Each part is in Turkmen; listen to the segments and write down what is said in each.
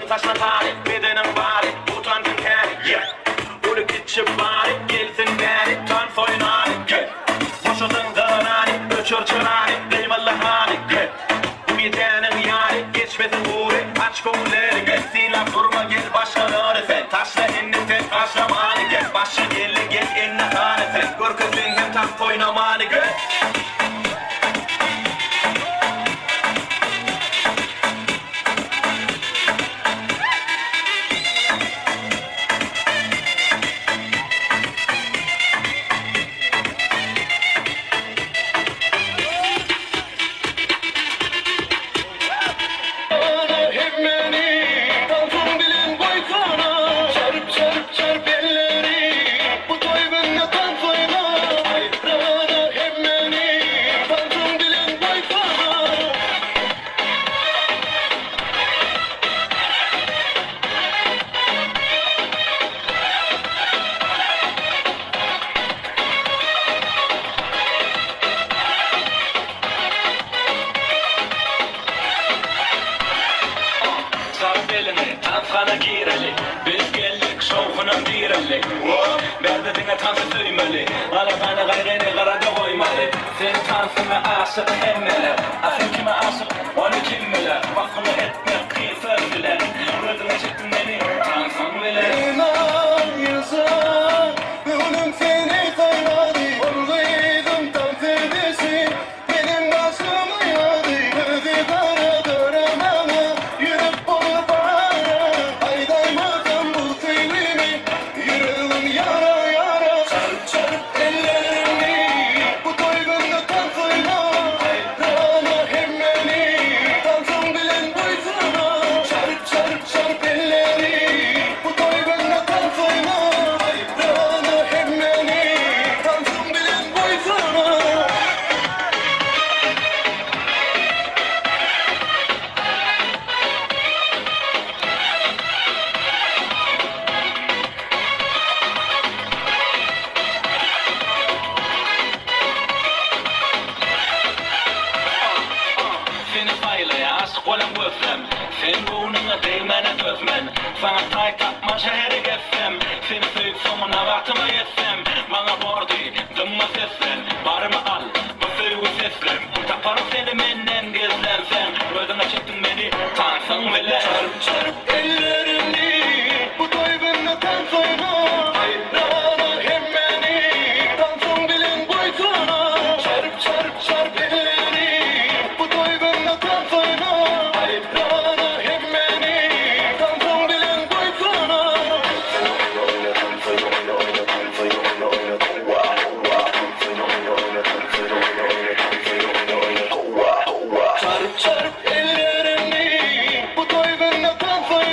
Saçlaň sary, bedeniň bary, utansyn käri, yeah. Uly kiçi bary, gelsin bäri, tans oýnaly, gel. Boşadyň gyrany, öçür çyrany, eýwalla hany, gel. Bu gijäniň ýary, geçmesin gury, aç köňülleri, gel. Sylap durma gel başgalary sen, taşla indi sen taşlamany, gel. Başa geldi gel indi hany sen, görkez sen hem tans oýnamany, gel. Çarp eliňi, tanshana gireli. Biz geldik, şowhunam direldi. Bärde diňe tansy söýmeli. Alagany gaýgyny gyrada goýmaly. Seň tansyňa aşyk hemmeler. A sen kime aşyk, ony kim biler. Waspyňy etmek kyn söz bilen. Özüňe çekdiň meni tansyň bilen. Inan ýylsa, göwnüm seni saýlady, Ol gyzyň tans edişi meniň başymy ýardy. Gözi gara gara maňa ýürek boldy para, Aýdaýmasam bu söýgimi, ýüregim ýara-ýara. Çarp çarp ellerini, bu toý günde tans oýna, Haýrana hemmeni, tansyň bilen buýsana. Çarp çarp çarp elleri, bu toý günde tans oýna, Haýrana hemmeni, tansyň bilen buýsana. Seni saýlaýar aşyk bolan gözlem Sen göwnüňe degmäne dözmen Saňa taý tapman şäheri gezsem Seni söýüp soňuna bagtyma ýetsem Maňa bordy dymma seslen Barymy al bu söýgi seslem Taparyn seni menden gizlenseň Özüňe çekdiň meni tansyň bile. Çarp çarp ellerini bu toý günde tans oýna Haýrana hemmäni tansyň bilen buýsana Çarp çarp çarp ellerini bu toý günde tans oýna Haýrana hemmäni tansyň bilen buýsana. Çarp çarp ellerini bu toý günde tans oýna.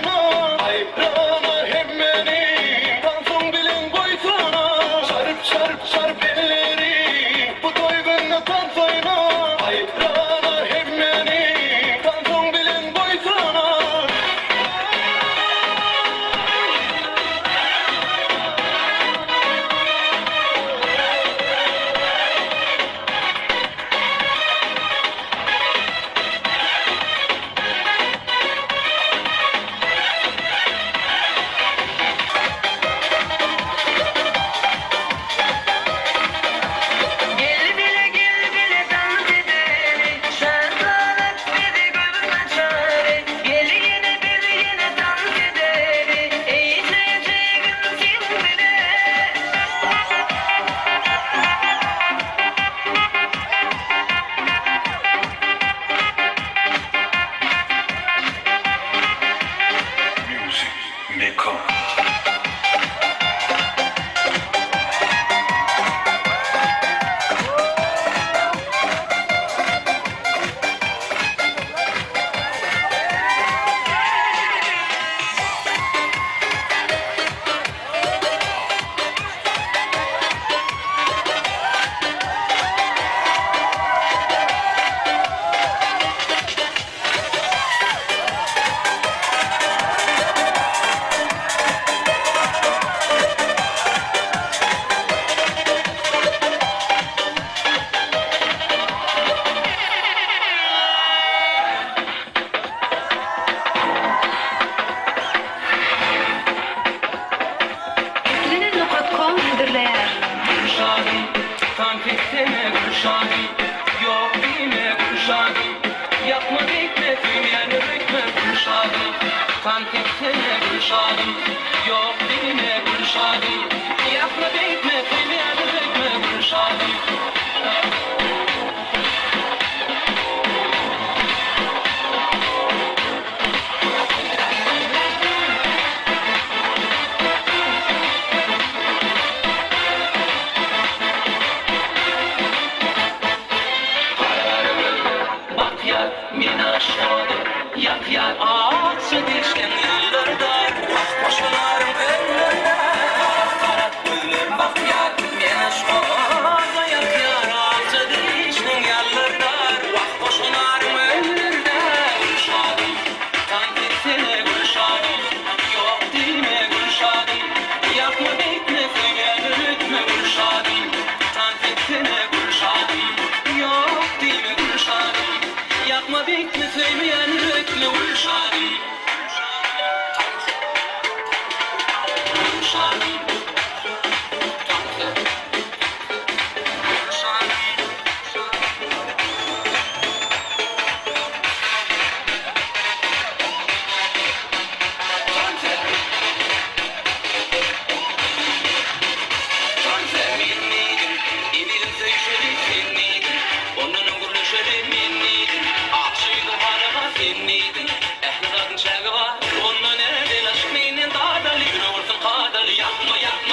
Tans etsene Gülşadym, Ýok diýme Gülşadym, Ýakma beýtme söýmeýäni öýtme Gülşadym. Bakýar meni aşk ody ýakýar Akja dişleň ýylgyrda Wah goşgularyň öňünde Gara gözler bakýar meni aşk ody ýakýar Akja dişleň ýylgyrda Wah goşgularyň öňünde Gülşadym tans etsene Gülşadym Ýok diýme Gülşadym Ýakma beýtme söýmän ötme Gülşadym Tans etsene Gülşadym Ýok diýme Gülşadym Ýakma beýtme söýmeýän ötme Gülşadym Tans et Gülşadym Tans et Gülşadym. Tans et. Tans et. Men diýdim, ezizim söýüşeli sen diýdim, Ondanam gürleşeli men diýdim, Aşygym halyma sen diýdiň, Ähli zadyň çägi bar, onda nädeli aşk menden dadaly, Ýüre bolsun kadaly, ýakma ýakma.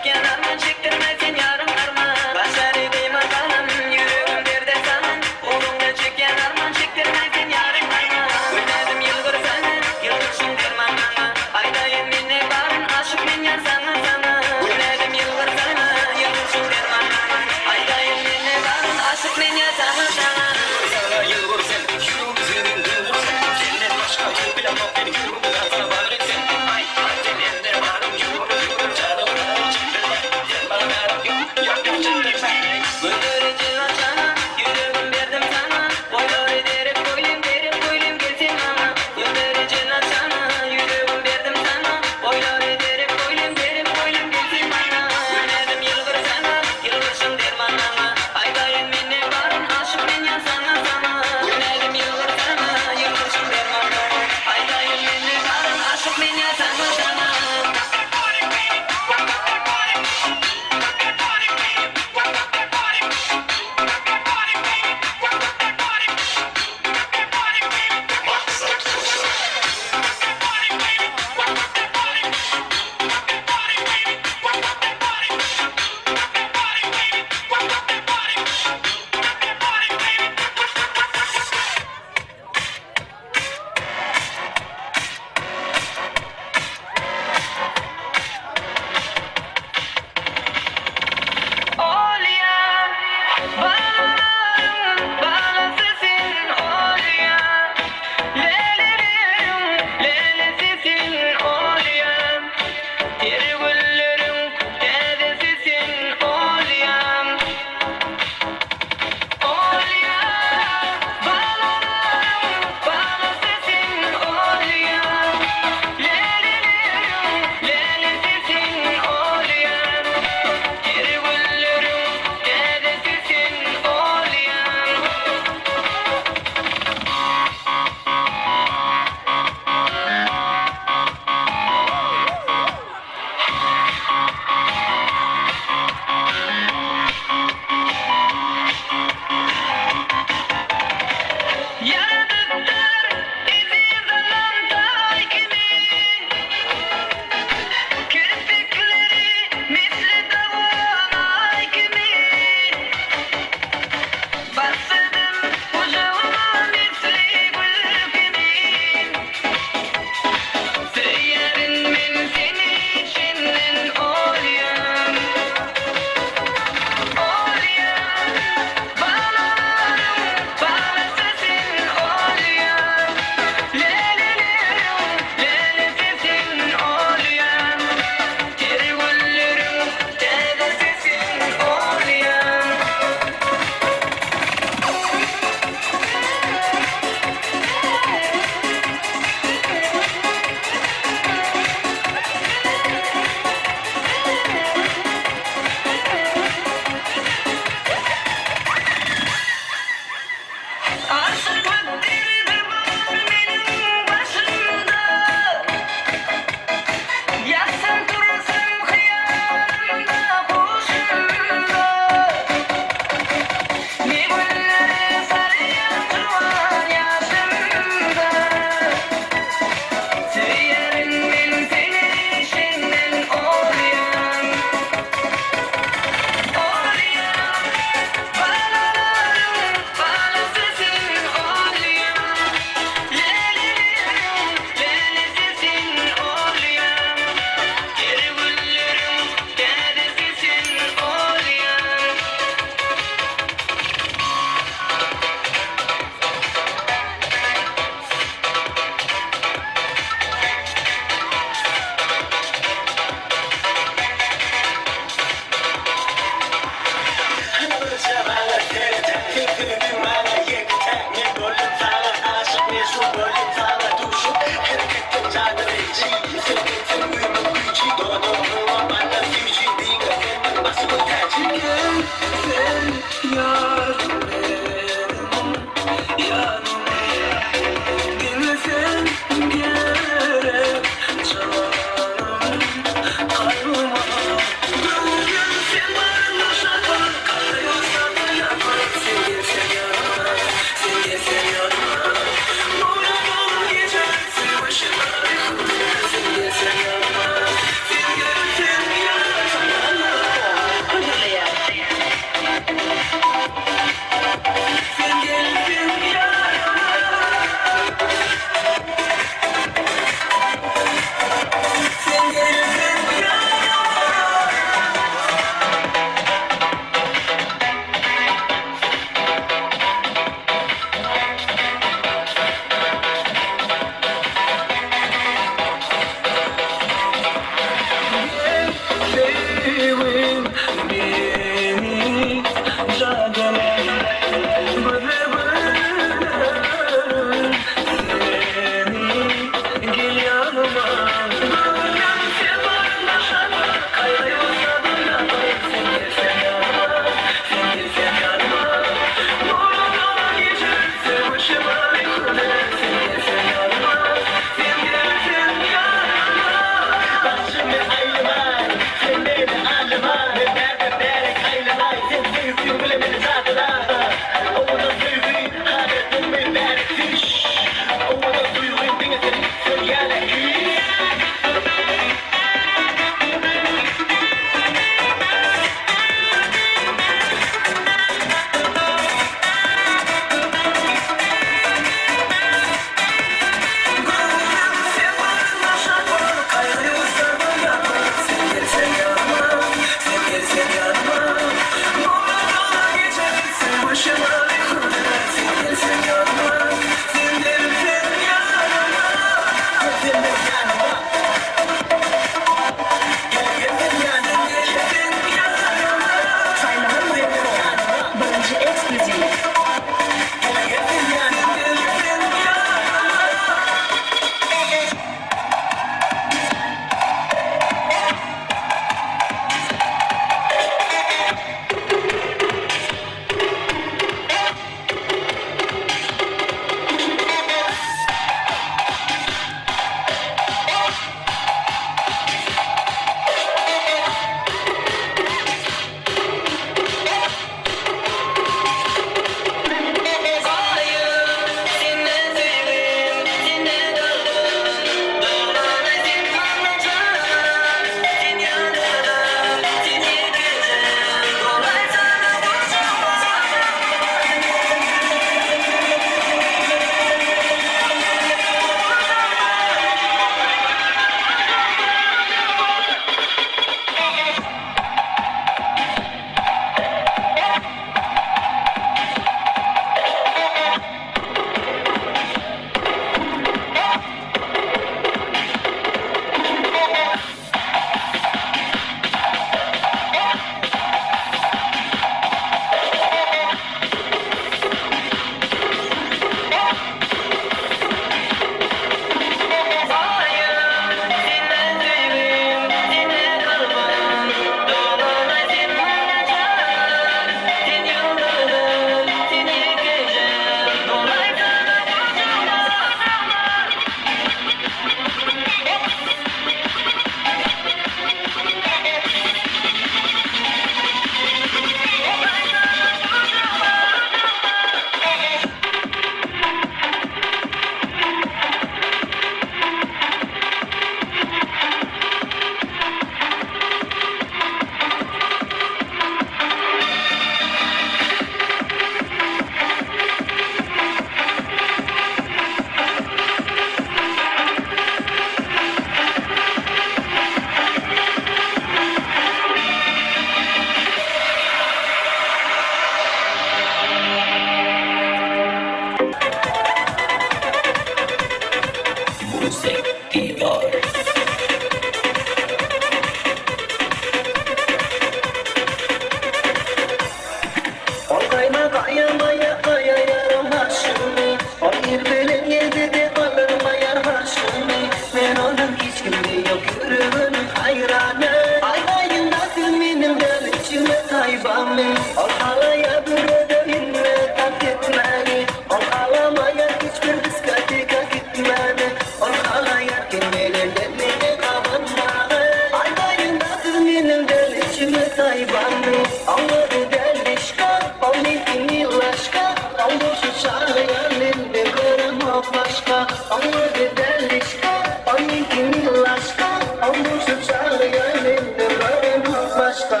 haýrany. Aýdaýyňda siz meniň däl içime taýbamy. Ol halaýa bir öýünde tans etmäni. Ol halamaýar hiç bir diskoteka gitmäni. Ol halaýar hemmelerden meni gabanmagy. Aýdaýyňda siz meniň däl içime taýbamy. Oňady däl yşka, ol meňki milaşka. Ol bolşy çagyrýar menden göremok başga. Oňady däl yşka, ol meňki milaşka. Ol bolşy çagyrýar menden göremok başga.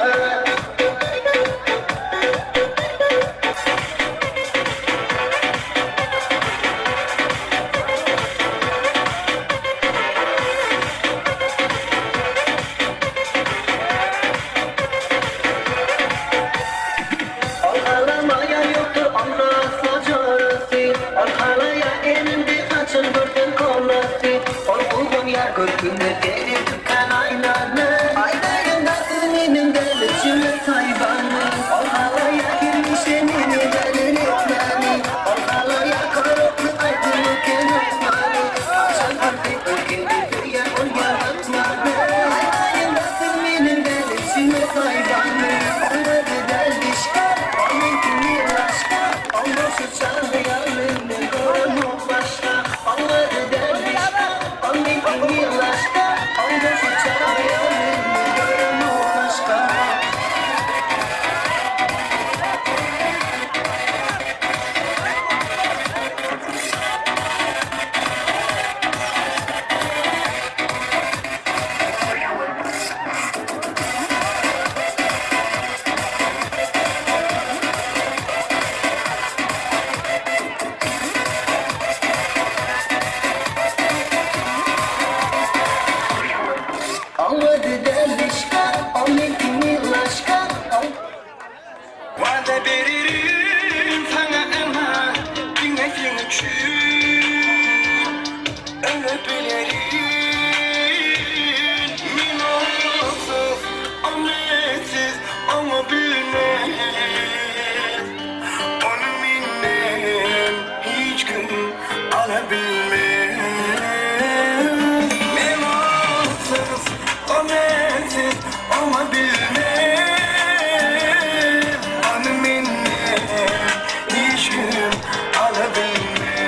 Ol halamaýan ýokdur onda asla jorasy, Ol halaýar elinde haçan görseň kolasy, Ol guwanýar görküne seredip kän aýnany. Aýdaýyňda siz meniň däli jüle taýbany, Ol halaýar hemişe meni däliretmäni, Ol halaýar korokly aýdymy kän aýtmany, Haçan görse öýkeli söýýär ol ýaratmany. Aýdaýyňda siz meniň däli jüle taýbany, Oňady däl yşka, ol meňki milaşka, Ol bolşy çagyrýar menden göremok başga. Oňady däl yşka, ol meňki milaşka, Ol bolşy çagyrýar menden göremok başga. Oňady däl yşka, ol meňki milaşka, Ol. Wada bererin saňa emma diňe seň üçin ölüp bilerin. Men onsuz, o mensiz oňa bilmez. Ony menden hiç kim ala bilmez. Men onsuz, o mensiz oňa bilmez. Ony menden hiç kim ala bilmez.